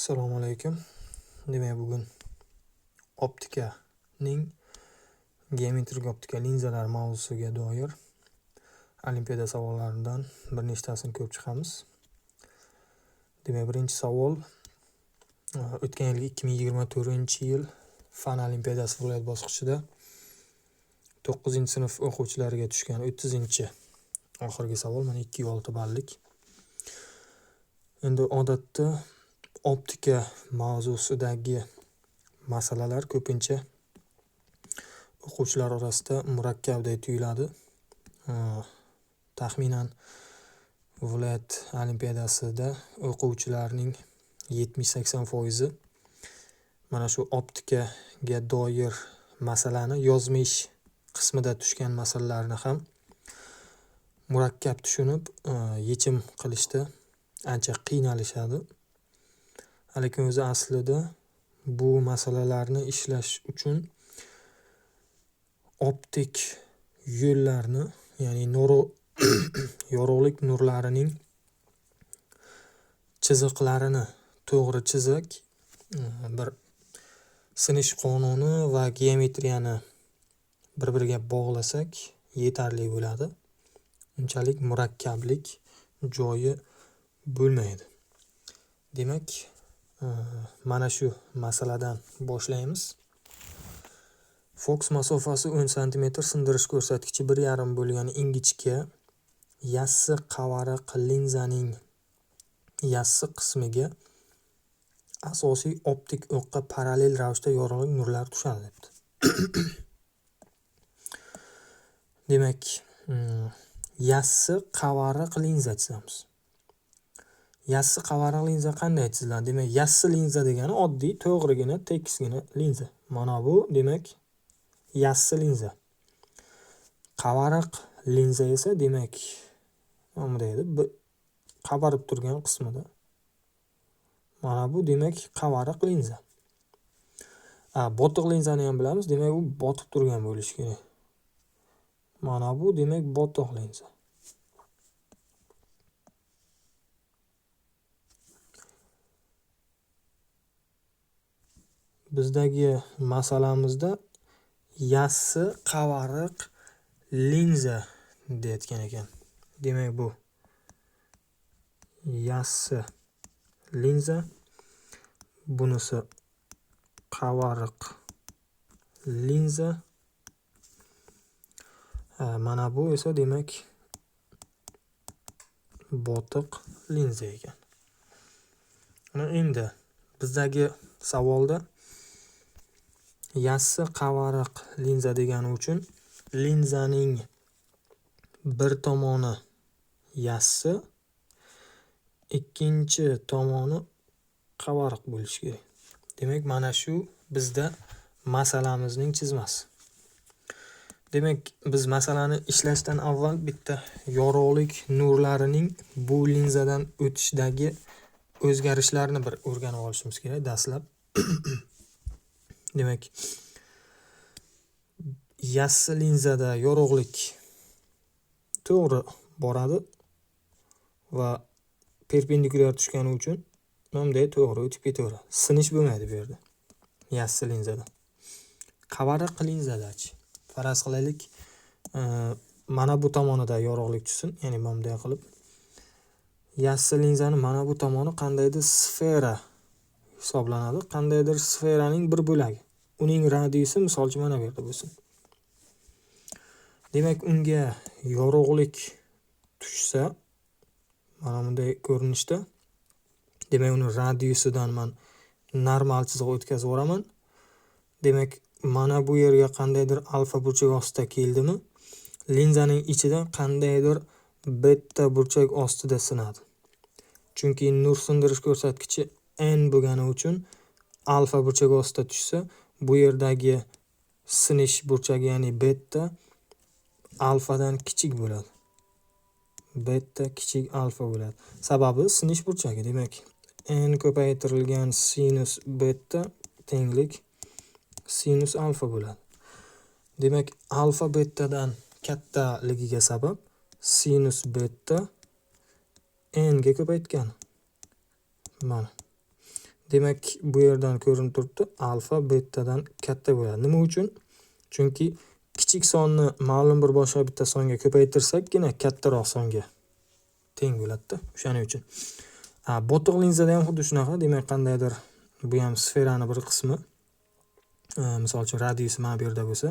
Assalomu alaykum. Demak, bugun optikaning geometrik optika linzalar mavzusiga doir olimpiada savollaridan bir nechtasini ko'rib chiqamiz. Demak, birinchi savol o'tgan yilgi 2024-yil fan olimpiadasi viloyat bosqichida 9-sinf o'quvchilariga tushgan 30-oxirgi savol, mana 2.6 ballik. Endi odatda optika mavzusidagi masalalar ko'pincha o'quvchilar orasida murakkabday tuyuladi. Taxminan viloyat olimpiadasida o'quvchilarning 70-80% mana shu optikaga doir masalani yozma ish qismida tushgan masalalarni ham murakkab tushunib, yechim qilishda ancha qiynalishadi. Lekin o'zi aslida bu masalalarni ishlash uchun optik yo'llarni, ya'ni yorug'lik nurlarining chiziqlarini to'g'ri chizak, bir sinish qonuni va geometriyani bir-biriga bog'lasak yetarli bo'ladi. Unchalik murakkablik joyi bo'lmaydi. Demak, mana shu masaladan boshlaymiz. Fokus masofasi 10 sm, sindirish ko'rsatkichi 1,5 bo'lgan ingichka yassi qavariq linzaning yassi qismiga asosiy optik o'qqa parallel ravishda yorug'lik nurlari tushadi debdi. Demak, yassi qavariq linza chizamiz. Yassi qavariq linza qanday chiziladi? Demak, yassi linza degani oddiy, to'g'rigina, tekisgina linza. Mana bu, demak, yassi linza. Qavariq linza esa, demak, bunday edi, qavarib turgan qismida. Mana bu, demak, qavariq linza. Botiq linzani ham bilamiz, demak, u botib turgan bo'lishi kerak. Mana bu, demak, botiq linza. Bizdagi masalamizda yassi qavariq linza deyotgan ekan. Demak, bu yassi linza, bunisi qavariq linza. Mana bu esa, demak, botiq linza ekan. Mana endi bizdagi savolda yassi qavariq linza degani uchun linzaning bir tomoni yassi, ikkinchi tomoni qavariq bo'lishi kerak. Demak, mana shu bizda masalamizning chizmasi. Demak, biz masalani ishlashdan avval bitta yorug'lik nurlarining bu linzadan o'tishdagi o'zgarishlarni bir o'rganib olishimiz kerak dastlab. Demak, yassi linzada yorug'lik to'g'ri boradi va perpendikulyar tushgani uchun bunday to'g'ri o'tib ketaveradi. Sinish bo'lmaydi bu yerda yassi linzada. Qavariq linzadachi, faraz qilaylik, mana bu tomonida yorug'lik tushsin, ya'ni bunday qilib yassi linzani mana bu tomoni qandaydir sfera hisoblanadi, qandaydir sferaning bir bo'lagi. Uning radiusi misol uchun mana bu yerda bo'lsin. Demak, unga yorug'lik tushsa, mana bunday ko'rinishda, demak, uni radiusidan men normal chiziq o'tkazib yuboraman. Demak, mana bu yerga qandaydir alfa burchak ostida keldimi, linzaning ichida qandaydir beta burchak ostida sinadi. Chunki nur sindirish ko'rsatkichi n bo'lgani uchun alfa burchak ostida tushsa, bu yerdagi sinish burchagi, ya'ni beta alfadan kichik bo'ladi. Beta kichik alfa bo'ladi. Sababi sinish burchagi. Demak, n ko'paytirilgan sinus beta tenglik sinus alfa bo'ladi. Demak, alfa betadan kattaligiga sabab sinus beta n ga ko'paytgan. Mana. Demak, bu yerdan ko'rinib turibdi, alfa betadan katta bo'ladi. Nima uchun? Chunki kichik sonni ma'lum bir boshqa bitta songa ko'paytirsakkina kattaroq songa teng bo'ladi-da. O'shaning uchun. Botiq linzada ham xuddi shunaqa. Demak, qandaydir bu ham sferani bir qismi. Misol uchun radiusi mana bu yerda bo'lsa,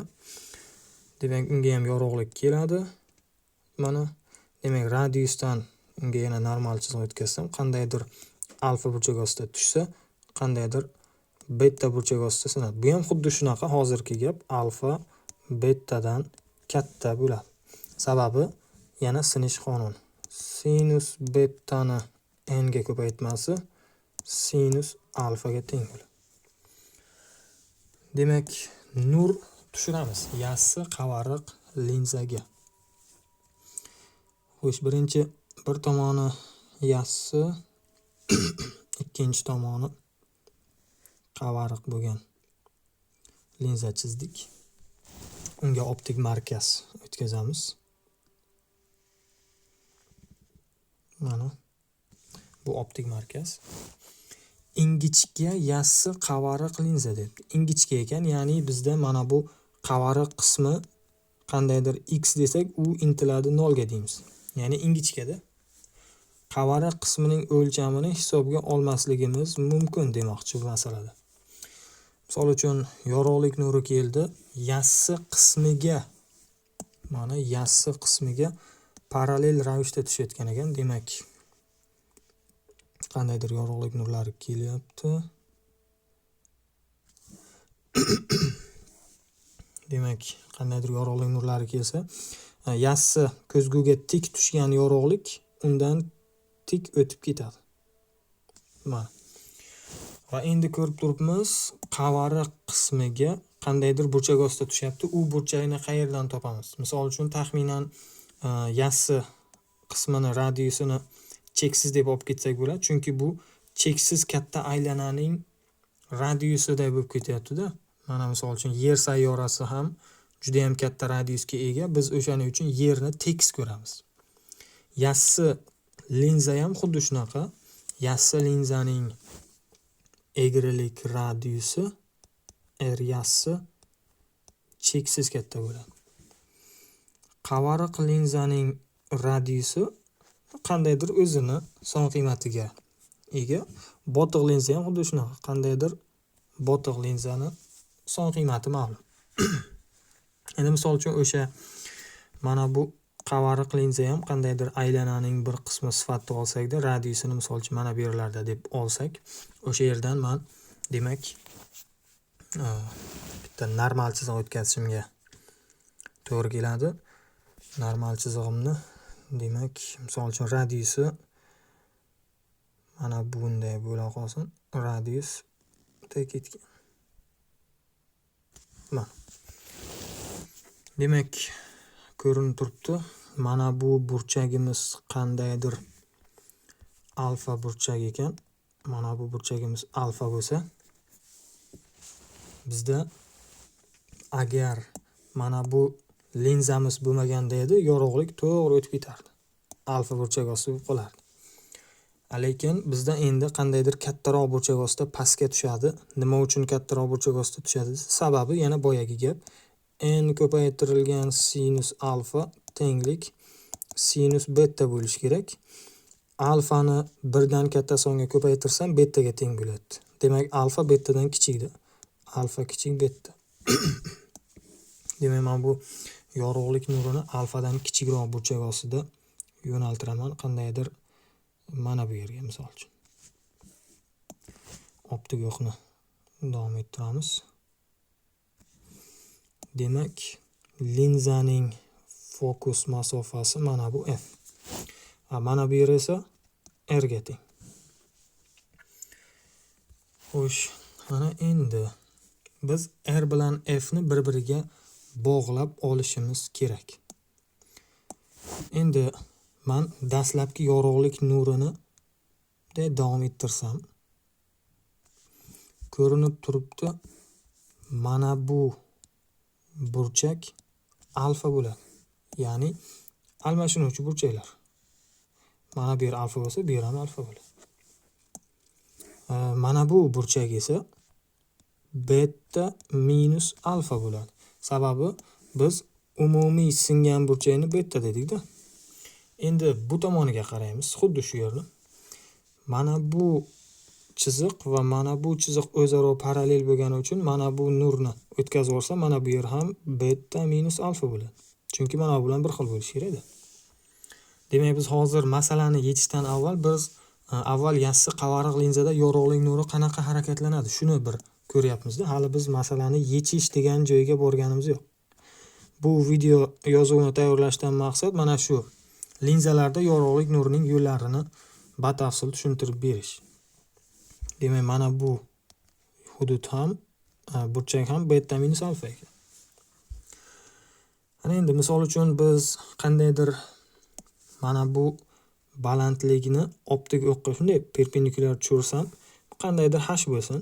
demak unga ham yorug'lik keladi. Mana demak radiusdan unga yana normal chiziq o'tkazsam, qandaydir alfa burchak ostida tushsa, qandaydir beta burchak ostida sinadi. Bu ham xuddi shunaqa hozirgi gap, alfa betadan katta bo'ladi. Sababi yana sinish qonuni. Sinus betani n ga ko'paytmasi sinus alfaga teng bo'ladi. Demak, nur tushiramiz yassi qavariq linzaga. Xo'sh, birinchi bir tomoni yassi, ikkinchi tomoni qavariq bo'lgan linza chizdik. Unga optik markaz o'tkazamiz. Mana bu optik markaz. Ingichka yassi qavariq linza debdi. Ingichka ekan, ya'ni bizda mana bu qavariq qismi qandaydir x desak, u intiladi 0 ga deymiz. Ya'ni ingichkada qavariq qismining o'lchamini hisobga olmasligimiz mumkin demoqchi bu masalada. Misol uchun yorug'lik nuri keldi, yassi qismiga, mana yassi qismiga parallel ravishda tushayotgan ekan. Demak, qandaydir yorug'lik nurlari kelyapti. Demak, qandaydir yorug'lik nurlari kelsa, yassi ko'zguga tik tushgan yorug'lik undan tik o'tib ketadi. Mana. Va endi ko'rib turibmiz, qavariq qismiga qandaydir burchak ostida tushyapti. U burchakni qayerdan topamiz? Misol uchun taxminan yassi qismini radiusini cheksiz deb olib ketsak bo'ladi, chunki bu cheksiz katta aylananing radiusiday bo'lib ketyapti-da. Mana misol uchun Yer sayyorasi ham juda ham katta radiusga ega. Biz o'shaning uchun Yerni tekis ko'ramiz. Yassi linza ham xuddi shunaqa. Yassi linzaning egrilik radiusi R yassi cheksiz katta bo'ladi. Qavariq linzaning radiusi qandaydir o'zini son qiymatiga ega. Botiq linza ham xuddi shunaqa. Qandaydir botiq linzani son qiymati ma'lum. Endi misol uchun o'sha mana bu qavariq linza ham qandaydir aylananing bir qismi sifatida olsak-da, radiusini misol uchun mana bu yerlarda deb olsak, o'sha yerdan men demak bitta normal chiziq o'tkazishimga to'g'ri keladi. Normal chizig'imni demak, misol uchun radiusi mana bunday bo'la qolsin. Radius ketgan. Mana. Demak, ko'rinib turibdi. Mana bu burchagimiz qandaydir alfa burchak ekan. Mana bu burchagimiz alfa bo'lsa, bizda agar mana bu linzamiz bo'lmaganda edi, yorug'lik to'g'ri o'tib ketardi. Alfa burchak ostida bo'lib qolardi. Lekin bizda endi qandaydir kattaroq burchak ostida pastga tushadi. Nima uchun kattaroq burchak ostida tushadi? Sababi yana boyagi gap. N ko'paytirilgan sinus alfa tenglik sinus beta bo'lishi kerak. Alfani birdan katta songa ko'paytirsam betaga teng bo'ladi. Demak, alfa betadan kichikdi. Alfa kichik beta. Demak, men bu yorug'lik nurini alfadan kichikroq burchak ostida yo'naltiraman qandaydir mana bu yerga misol uchun. Optik o'qni davom ettiramiz. Demak, linzaning fokus masofasi mana bu f. Mana bu yer esa r ga teng. Xo'sh, mana endi biz r bilan f ni bir-biriga bog'lab olishimiz kerak. Endi men dastlabki yorug'lik nurini davom ettirsam, ko'rinib turibdi, mana bu burchak alfa bo'ladi. Ya'ni almashinuvchi burchaklar. Mana bu yer alfa bo'lsa, bu yer ham alfa bo'ladi. Mana bu burchak esa beta minus alfa bo'ladi. Sababi biz umumiy singan burchakni beta dedik-da. Endi bu tomoniga qaraymiz, xuddi shu yerni. Mana bu chiziq va mana bu chiziq o'zaro parallel bo'lgani uchun mana bu nurni o'tkazib yuborsa, mana bu yer ham beta minus alfa bo'ladi. Chunki mana bu bilan bir xil bo'lishi kerak-da. Demak, biz hozir masalani yechishdan avval biz avval yassi qavariq linzada yorug'lik nuri qanaqa harakatlanadi, shuni bir ko'ryapmiz-da. Hali biz masalani yechish degan joyga borganimiz yo'q. Bu video yozuvini tayyorlashdan maqsad mana shu linzalarda yorug'lik nurining yo'llarini batafsil tushuntirib berish. Demak, mana bu hudud ham, burchak ham beta minus alfa ekan. Ana endi misol uchun biz qandaydir mana bu balandlikni optik o'qqa shunday perpendikulyar tushirsam, qandaydir h bo'lsin.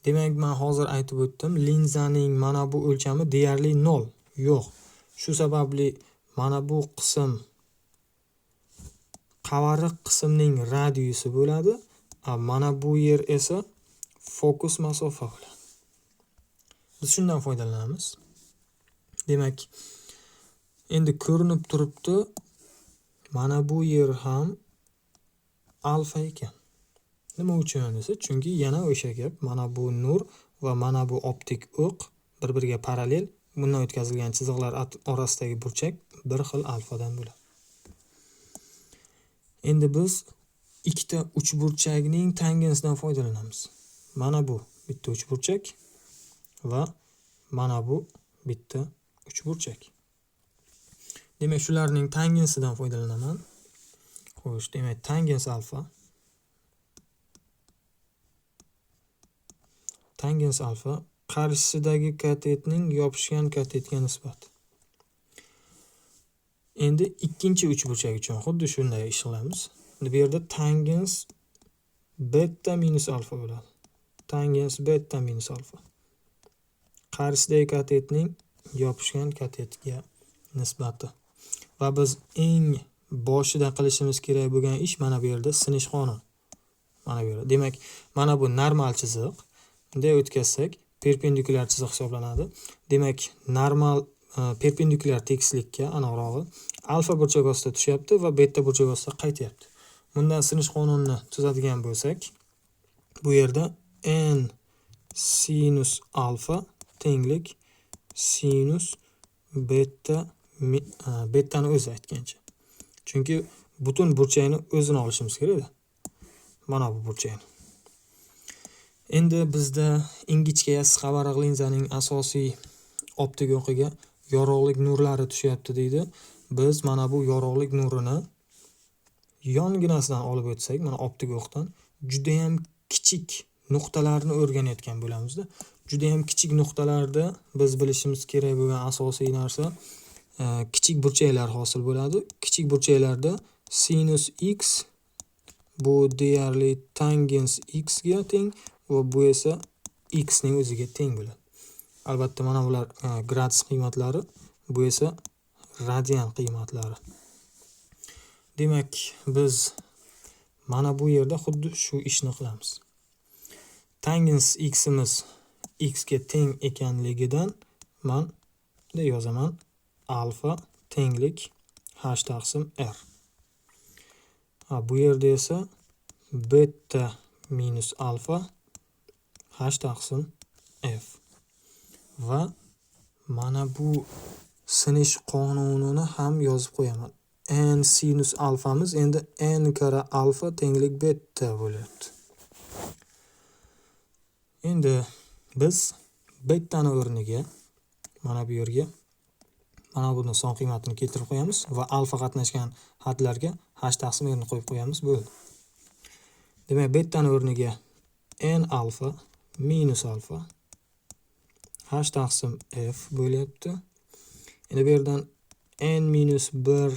Demak, men hozir aytib o'tdim, linzaning mana bu o'lchami deyarli 0 yo'q. Shu sababli mana bu qism qavariq qismning radiusi bo'ladi, mana bu yer esa fokus masofa bo'ladi. Biz shundan foydalanamiz. Demak, endi ko'rinib turibdi, mana bu yer ham alfa ekan. Nima uchun desa, chunki yana o'sha gap, mana bu nur va mana bu optik o'q bir-biriga parallel, bundan o'tkazilgan chiziqlar orasidagi burchak bir xil alfadan bo'ladi. Endi biz ikkita uchburchakning tangensidan foydalanamiz. Mana bu bitta uchburchak va mana bu bitta uchburchak. Demak, shularning tangensidan foydalanaman. Xo'sh, demak, tangens alfa. Tangens alfa qarshisidagi katetning yopishgan katetga nisbati. Endi ikkinchi uchburchak uchun xuddi shunday ish qilamiz. Endi bu yerda tangens beta minus alfa bo'ladi. Tangens beta minus alfa. Qarshisidagi katetning yopishgan katetga nisbati. Va biz eng boshida qilishimiz kerak bo'lgan ish mana bu yerda sinish qonuni. Mana bu yerda. Demak, mana bu normal chiziq. Bunday o'tkazsak perpendikulyar chiziq hisoblanadi. Demak, normal perpendikulyar tekislikka aniqrog'i alfa burchak ostida tushyapti va beta burchak ostida qaytyapti. Bundan sinish qonunini tuzadigan bo'lsak, bu yerda n sinus alfa tenglik sinus beta betani o'zi aytgancha. Chunki butun burchakni o'zini olishimiz kerak-da. Mana bu burchakni. Endi bizda ingichka yassi qavariq linzaning asosiy optik o'qiga yorug'lik nurlari tushyapti deydi. Biz mana bu yorug'lik nurini yonginasidan olib o'tsak, mana optik o'qdan juda ham kichik nuqtalarni o'rganayotgan bo'lamizda. Juda ham kichik nuqtalarda biz bilishimiz kerak bo'lgan asosiy narsa kichik burchaklar hosil bo'ladi. Kichik burchaklarda sinus x bu deyarli tangens x ga teng va bu esa x ning o'ziga teng bo'ladi. Albatta mana bular gradus qiymatlari, bu esa radian qiymatlari. Demak, biz mana bu yerda xuddi shu ishni qilamiz. Tangens x'imiz x ga teng ekanligidan men bunday yozaman: alfa tenglik h taqsim r. Ha, bu yerda esa beta minus alfa h taqsim f. Va mana bu sinish qonunini ham yozib qo'yaman. N sinus alfamiz endi n karra alfa tenglik beta bo'lyapti. Endi biz betani o'rniga mana bu yerga mana buni son qiymatini keltirib qo'yamiz va alfa qatnashgan hadlarga h taqsim r ni qo'yib qo'yamiz, bo'ldi. Demak, betani o'rniga n alfa minus alfa h taqsim f bo'lyapti. Endi bu yerdan n minus 1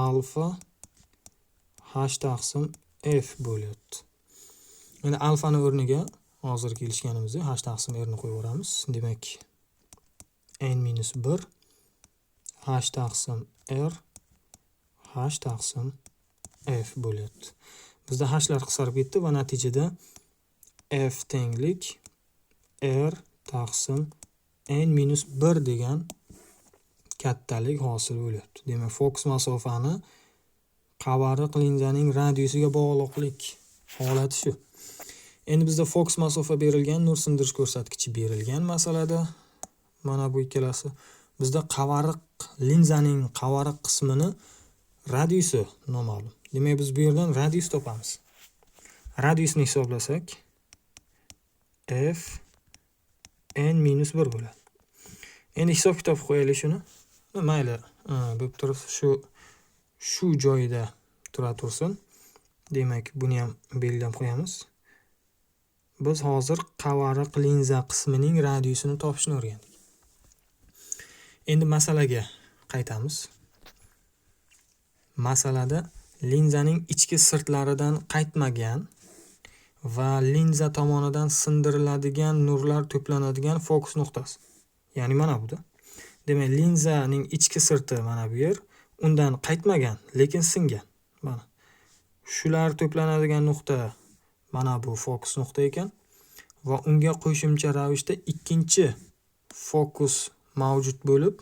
alfa h taqsim f bo'lyapti. Endi alfani o'rniga hozir kelishganimizdek h taqsim r ni qo'yib yuboramiz. Demak, n minus 1 h taqsim r h taqsim f bo'lyapti. Bizda h'lar qisqarib ketdi va natijada f tenglik r taqsim n minus 1 degan kattalik hosil bo'lyapti. Demak, fokus masofani qavariq linzaning radiusiga bog'liqlik holati shu. Endi bizda fokus masofa berilgan, nur sindirish ko'rsatkichi berilgan masalada. Mana bu ikkalasi. Bizda qavariq linzaning qavariq qismini radiusi noma'lum. Demak, biz bu yerdan radius topamiz. Radiusni hisoblasak f n minus 1 bo'ladi. Endi hisob kitob qo'yaylik shuni. Mayli, bo'lib turib shu joyida tura tursin. Demak, buni ham belgilab qo'yamiz. Biz hozir qavariq linza qismining radiusini topishni o'rgandik. Endi masalaga qaytamiz. Masalada linzaning ichki sirtlaridan qaytmagan va linza tomonidan sindiriladigan nurlar to'planadigan fokus nuqtasi. Ya'ni mana bu-da. Demak, linzaning ichki sirti mana bu yer, undan qaytmagan, lekin singan. Mana. Shular to'planadigan nuqta mana bu fokus nuqta ekan va unga qo'shimcha ravishda ikkinchi fokus mavjud bo'lib,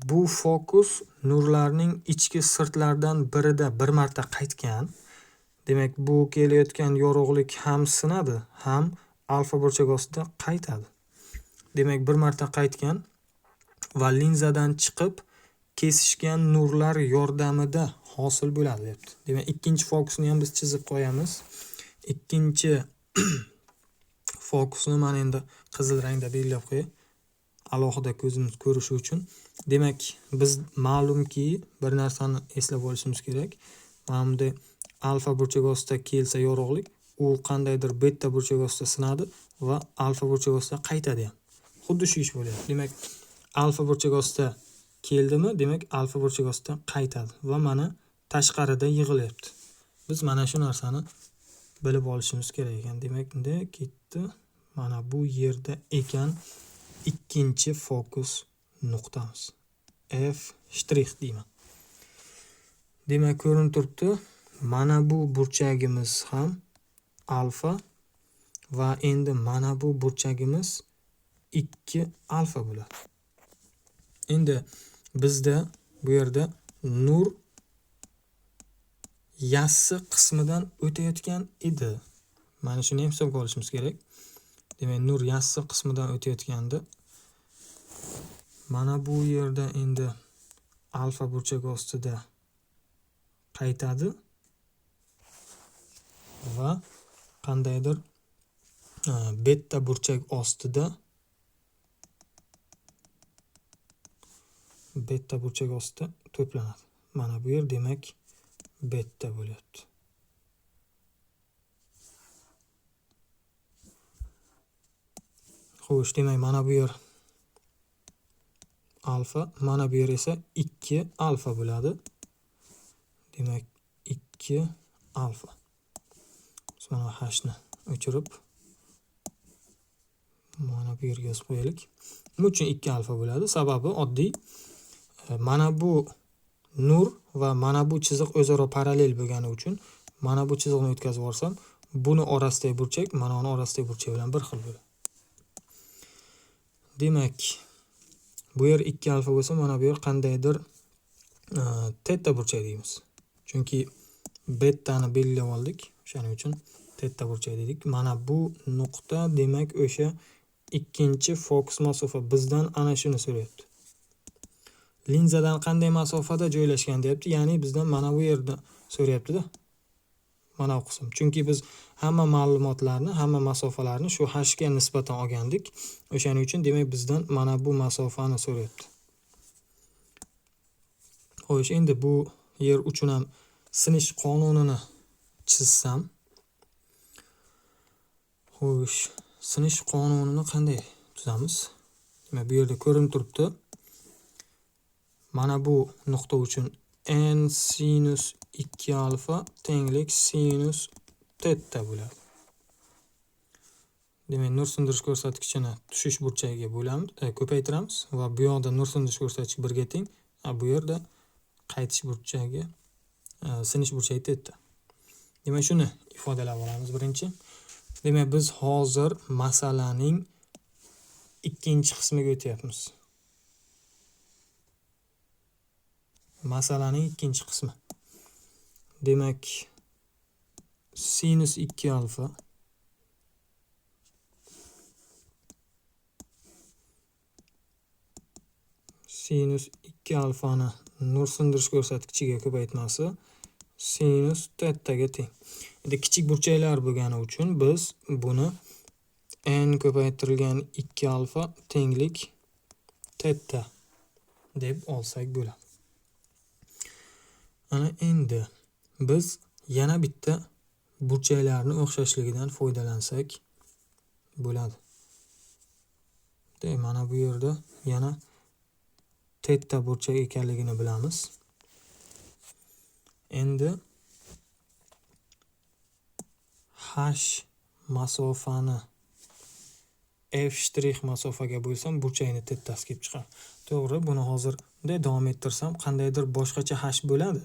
bu fokus nurlarning ichki sirtlaridan birida bir marta qaytgan. Demak, bu kelayotgan yorug'lik ham sinadi, ham alfa burchak ostida qaytadi. Demak, bir marta qaytgan va linzadan chiqib kesishgan nurlar yordamida hosil bo'ladi deyapti. Demak, ikkinchi fokusni ham biz chizib qo'yamiz. Ikkinchi fokusni mana endi qizil rangda belgilab qo'yay, alohida ko'zimiz ko'rishi uchun. Demak, biz ma'lumki bir narsani eslab olishimiz kerak. Mana bunday alfa burchak ostida kelsa yorug'lik, u qandaydir beta burchak ostida sinadi va alfa burchak ostida qaytadi ham. Xuddi shu ish bo'lyapti. Demak, alfa burchak ostida keldimi, demak alfa burchak ostida qaytadi va mana tashqarida yig'ilyapti. Biz mana shu narsani bilib olishimiz kerak ekan. Demak, bunday ketdi. Mana bu yerda ekan ikkinchi fokus nuqtamiz. F shtrix deyman. Demak, ko'rinib turibdi. Mana bu burchagimiz ham alfa va endi mana bu burchagimiz 2 alfa bo'ladi. Endi bizda bu yerda nur yassi qismidan o'tayotgan edi. Mana shuni ham hisobga olishimiz kerak. Demak, nur yassi qismidan o'tayotgandi. Mana bu yerda endi alfa burchak ostida qaytadi va qandaydir beta burchak ostida to'planadi. Mana bu yer demak beta bo'lyapti. Xo'sh, demak mana bu yer alfa, mana bu yer esa 2 alfa bo'ladi. Demak 2 alfa. Biz mana h ni o'chirib mana bu yerga yozib qo'yaylik. Nima uchun 2 alfa bo'ladi? Sababi oddiy. Mana bu nur va mana bu chiziq o'zaro parallel bo'lgani uchun mana bu chiziqni o'tkazib yuborsam, buni orasidagi burchak mana uni orasidagi burchak bilan bir xil bo'ladi. Demak, bu yer 2 alfa bo'lsa, mana bu yer qandaydir teta burchak deymiz. Chunki betani belgilab oldik, o'shaning uchun teta burchak dedik. Mana bu nuqta demak o'sha ikkinchi fokus masofa bizdan ana shuni so'rayapti. Linzadan qanday masofada joylashgan deyapti. Ya'ni bizdan mana bu yerda so'rayapti-da. Mana bu qism. Chunki biz hamma ma'lumotlarni, hamma masofalarni shu h ga nisbatan olgandik. O'shaning uchun demak bizdan mana bu masofani so'rayapti. Xo'sh, endi bu yer uchun ham sinish qonunini chizsam. Xo'sh, sinish qonunini qanday tuzamiz? Demak, bu yerda ko'rinib turibdi. Mana bu nuqta uchun n sinus 2 alfa tenglik sinus teta bo'ladi. Demak, nur sindirish ko'rsatkichini tushish burchagiga bo'lamiz, ko'paytiramiz va bu yoqda nur sindirish ko'rsatkichi 1 ga teng, bu yerda qaytish burchagi, sinish burchagi teta. Demak, shuni ifodalab olamiz birinchi. Demak, biz hozir masalaning ikkinchi qismiga o'tyapmiz. Masalaning ikkinchi qismi. Demak, sinus 2 alfa sinus 2 alfani nur sindirish ko'rsatkichiga ko'paytmasi sinus tetaga teng. Endi kichik burchaklar bo'lgani uchun biz buni n ko'paytirilgan 2 alfa tenglik teta deb olsak bo'ladi. Ana endi biz yana bitta burchaklarni o'xshashligidan foydalansak bo'ladi. Demak, mana bu yerda yana teta burchak ekanligini bilamiz. Endi h masofani f' masofaga bo'lsam burchakni tetasi kelib chiqadi. To'g'ri, buni hozir bunday davom ettirsam qandaydir boshqacha h bo'ladi.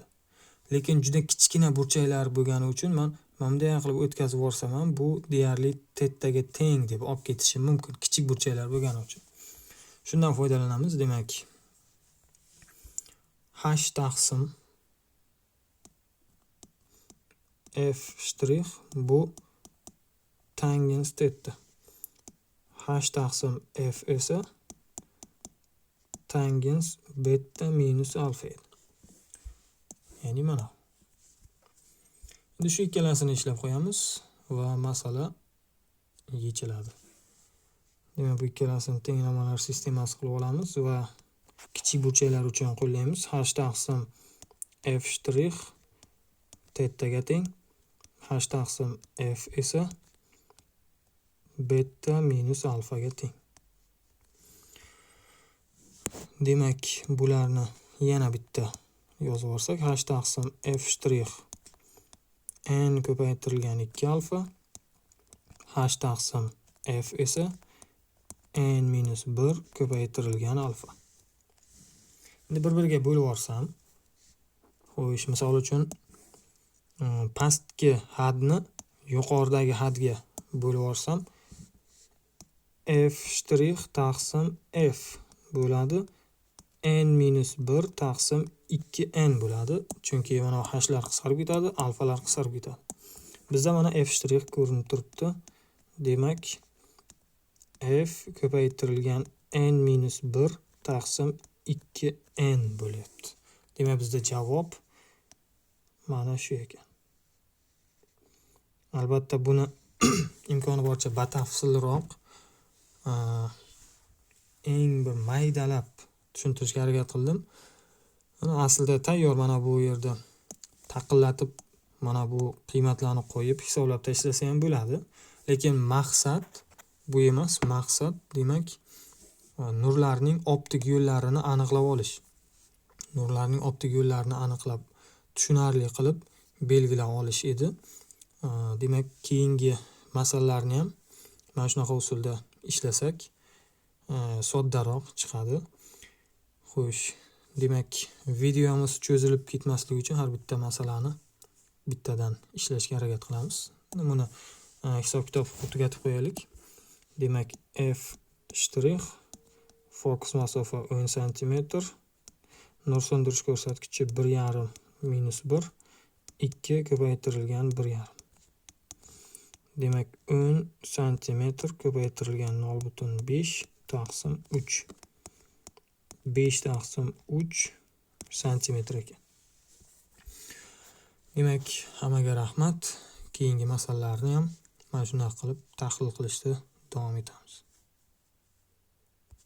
Lekin juda kichkina burchaklar bo'lgani uchun men bunday qilib o'tkazib yuborsam ham bu deyarli tetaga teng deb olib ketishim mumkin, kichik burchaklar bo'lgani uchun. Shundan foydalanamiz. Demak, h taqsim f' bu tangens teta. H taqsim f esa tangens beta minus alfa edi. Ya'ni mana. Endi shu ikkalasini ishlab qo'yamiz va masala yechiladi. Demak, bu ikkalasini tenglamalar sistemasi qilib olamiz va kichik burchaklar uchun qo'llaymiz. H taqsim f' tetaga teng. H taqsim f esa beta minus alfaga teng. Demak, bularni yana bitta yozib yuborsak, h taqsim f' n ko'paytirilgan 2 alfa, h taqsim f esa n minus 1 ko'paytirilgan alfa. Endi bir-biriga bo'lib yuborsam, xo'sh, misol uchun pastki hadni yuqoridagi hadga bo'lib yuborsam, f' taqsim f bo'ladi, n minus 1 taqsim 2n bo'ladi. Chunki mana h'lar qisqarib ketadi, alfalar qisqarib ketadi. Bizda mana f' ko'rinib turibdi. Demak, f ko'paytirilgan n minus 1 taqsim 2n bo'lyapti. Demak, bizda javob mana shu ekan. Albatta buni imkoni boricha batafsilroq, eng bir maydalab tushuntirishga harakat qildim. Mana aslida tayyor, mana bu yerda taqillatib mana bu qiymatlarni qo'yib hisoblab tashlasa ham bo'ladi. Lekin maqsad bu emas, maqsad demak nurlarning optik yo'llarini aniqlab olish. Nurlarning optik yo'llarini aniqlab tushunarli qilib belgilab olish edi. Demak, keyingi masalalarni ham mana shunaqa usulda ishlasak soddaroq chiqadi. Xo'sh, demak, videomiz cho'zilib ketmasligi uchun har bitta masalani bittadan ishlashga harakat qilamiz. Buni hisob-kitob tugatib qo'yaylik. Demak, f' fokus masofa 10 sm, nur so'ndirish ko'rsatkichi 1,5 minus 1, 2 ko'paytirilgan 1,5. Demak, 10 sm ko'paytirilgan 0,5 taqsim 3. 5 taqsim 3 santimetr ekan. Demak, hammaga rahmat. Keyingi masalalarni ham mana shunday qilib tahlil qilishda davom etamiz.